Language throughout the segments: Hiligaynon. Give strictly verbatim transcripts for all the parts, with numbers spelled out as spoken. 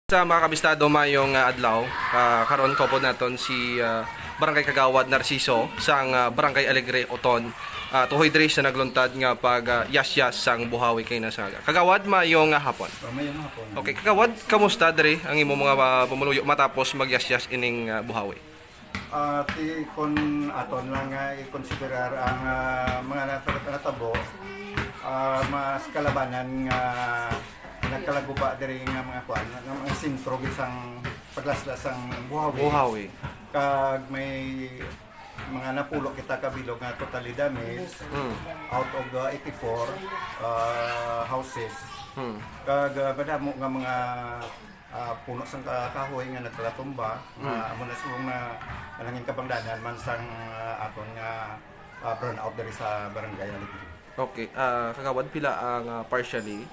Sa mga kabistado, mayong, ah, adlaw. Ah, karon, kaupod naton si, ah, Barangay Kagawad Narciso sang, ah, Barangay Alegre, Oton. Ah, tuhoy diri sa nagluntad nga pag, ah, yasyas sang buhawi kay nasaga. Kagawad, mayong, ah, hapon. Oh, mayong hapon. Okay, Kagawad, kamusta diri ang imo mga, ah, pumuluyo matapos magyasyas ining, ah, buhawi? Ah, ti, kon aton lang nga i-konsiderar ang, ah, mga nat-, natabo, ah, mas kalabanan nga nagkalaguba diri nga mga kuan, nga mga sentro gid sang paglaslas sang buhawi. Buhawi. Kag may mga napulo kita ka bilog nga totally damaged. Mm. Out of the eighty-four, ah, houses. Mm. Kag, ah, madamo nga mga, ah, puno sang ka-, kahoy nga nagkalatumba, nga Mm. amo na subong na nangin kabangdanan man sang, ah, aton nga, ah, brownout diri sa Barangay Alegre. Okay, ah, Kagawad, pila ang, ah, partially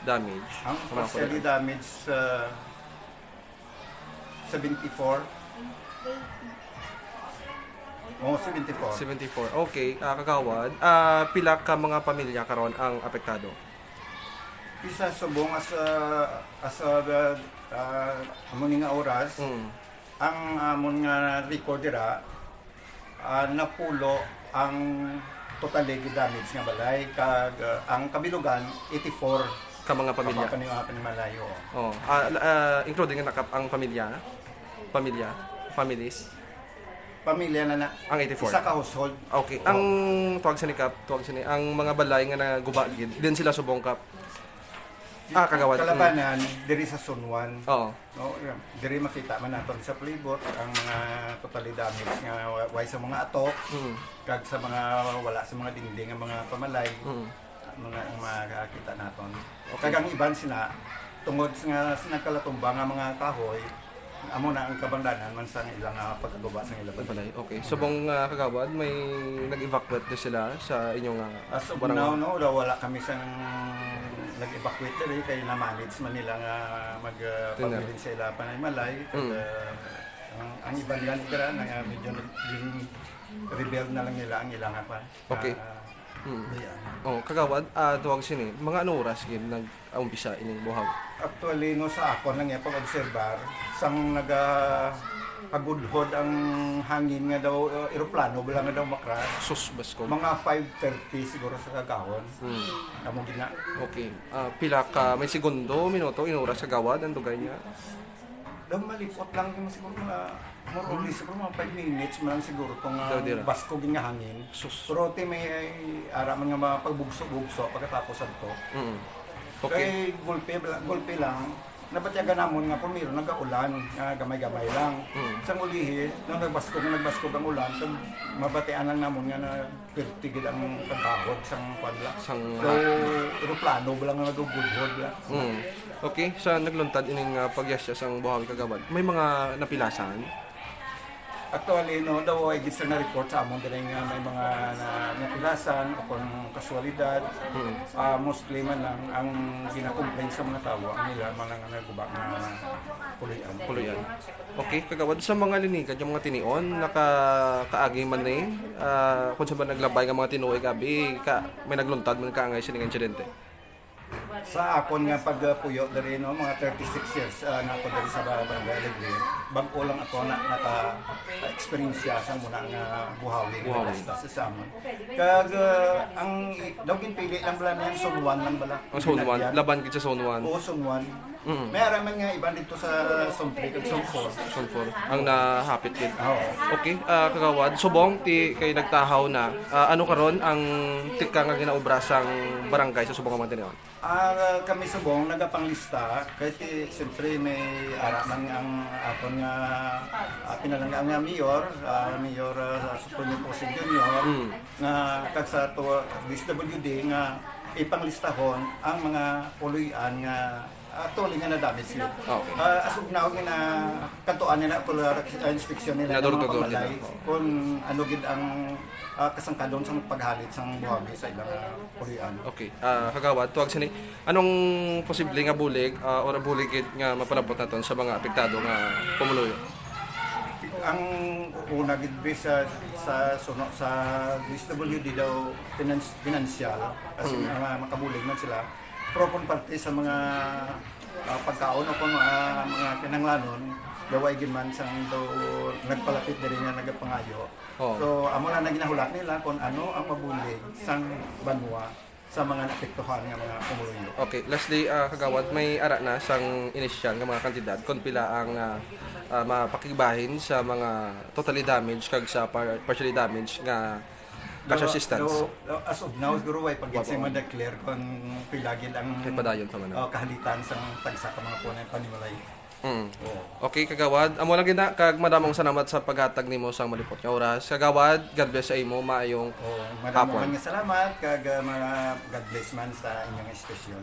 damage Ang sa mga partially kulian? Damage, ah, seventy-four. Oh, seventy-four. Seventy-four. Okay, ah, Kagawad, ah, pila ka mga pamilya karon ang apektado? Isa subong as a, as a, ah, amo ni nga oras, Mm. ang amon nga record dira, ah, napulo ang totally damage nga balay, kag, ah, ang kabilugan, eighty-four Ka mga pamilya? Ka pa-, panima-, panimalay, oo. Oh, ah, la-, ah, including na kap-, ang pamilya? Pamilya? Families? Pamilya na na. Ang eighty-four? Isa ka household. Okay. Oo. Ang tuwag sini, Kap, tuwag sini, ang mga balay nga naguba gid, din sila subong, Kap? Ah, Kagawad. Mm. Kalabanan, diri sa Zone one. Oo. No, diri makita man naton sa palibot ang mga totally damage nga wa-, way sa mga atok, Mm. kag sa mga wala sa mga dingding ang mga pamalay. Mm. Mga, ang makakita naton. Okay. Kag ang iban sina, tungod sa nga, sa nagkalatumba nga mga kahoy, amo na ang kabangdanan man sang ilang, ah, pagkaguba sang ilang balay. Balay. Okay. Subong, ah, Kagawad, may nag-evacuate na sila sa inyong, ah, As of barangay? Now, no, wala, wala kami sang nag-evacuate diri kay na-manage man nila nga mag, ah, Tina. Pabilin sa ila panimalay. Kag, Mm. ah, ang, ang iban nga dira na nga medyo nag-, yung rebuild na lang nila ang ilang, ah, kwan. Okay. Ah, Mm. Ayan. Oh, Kagawad, ah, tuwag sini, mga anong oras gid nag-umpisa ining buhaw? Actually, no, sa akon lang yung pag-obserbar, sang naga-, agudhod ang hangin nga daw, uh, eroplano, wala nga daw makra. Sus, baskog. Mga five thirty siguro sa kagahon. Hmm. Amo gina. Okay. Ah, pila ka, may segundo, minuto, in oras, Kagawad, ang dugay niya? Daw malipot lang yung siguro mga, more or less, siguro mga five minutes man lang siguro tong, ah, Daw dira. Baskog nga hangin. Sus. Pero ti may ara man nga mga pagbugso-bugso pagkatapos adto. Mm. Okay. Kay gulpi bla-, gulpi lang, nabatyagan namon nga primero nagaulan, nga gamay-gamay lang. Mm. Sang ulihi, nung nagbaskog, nagbaskog ang ulan, kag mabatian lang namon nga na perti gid ang kagahod sang kwan la. Sang So, eroplano ba lang nga nagugudhod la? Mm. Okay, sa nagluntad ining, ah, pagyasya sang buhawi, Kagawad, may mga napilasan? Actually, no, daw ay gid sa na-report sa amon diri nga may mga na-, napilasan o kung kaswalidad. Mm. Ah, mostly man lang ang gina-complain sa mga tawo, ang nila man lang naguba nga puloy-an. Puloy-an. Okay, Kagawad, sa mga linigan yung mga tinion, nakakaagi man ni, ah, kung sa ba naglabay nga mga tinuig abi, ka, may nagluntad man kaangay sini nga insidente? Sa akon nga pagpuyo diri, no, mga thirty-six years, ah, na ako diri sa Barangay Alegre, bag-o lang ako na naka-experience sa muna nga buhawi, Buhawi. Nga basta sa, sa amon. Kag, ah, ang i-, daw ginpili lang bala niya, zone one lang bala. Ang zone one, Ginagyan. Laban gid sa zone one. Oo, zone one. Mm. May ara man nga iban dito sa zone three kag zone four. Zone four. Ang nahapit gid. Oo. Okay, ah, Kagawad, subong ti kay nagtahaw na. Ah, ano karon ang tikang nga ginaobra sang barangay sa subong nga mga tinion? Ah, kami subong nagapanglista kay ti, siyempre may ara man ang aton nga, ah, pinalangga nga mayor, ah, Mayor, ah, Sufranio Posen Junior, Mm. nga kag sa to, D S W D nga ipanglistahon ang mga puloy-an nga actually nga na-damage sila. Okay. Ah, as of now, nga na-, kantuan nila, actually, ah, inspection nila Nga ng mga door to door pamalay nila. Oo. Kung ano gid ang, ah, kasangkadon sa paghalit sang buhawi sa ilang, ah, puloy-an. Okay. Ah, Kagawad, tuwag sini, anong posible nga bulig, ah, or bulig gid nga mapalabot naton sa mga apektado nga pumuluyo? Ang una gid, be, sa, sa suno, sa D S W D daw, finans-, financial, as in, Mm. ah, makabulig man sila. Pero kung parte sa mga ah, pagkaon o kung, ah, mga kinahanglanon, gawa gid man sang do nagpalapit diri nga nagapangayo. Oh. So, amo na naginahulat nila kung ano ang mabulig sang banwa sa mga naapektuhan nga mga pumuluyo. Okay, lastly, ah, kagawad, may ara na sang inisyal nga mga kantidad kung pila ang ah, ah, mapakigbahin sa mga totally damage kag sa par- partially damage nga cash Pero, assistance. Pero, as of now, siguro way pag Wa pa. Madeclare kung pila gid ang Ay, padayon pa man, ah. oh, kahalitan sang tagsa ka mga punay panimalay. Mm. Oo. Okay, kagawad. Amo lang gid na, kag madamong salamat sa paghatag nimo sang malipot nga oras. Kagawad, God bless sa imo. Maayong Oh, hapon. madamo man nga salamat kag uh, mga God bless man sa inyong estasyon.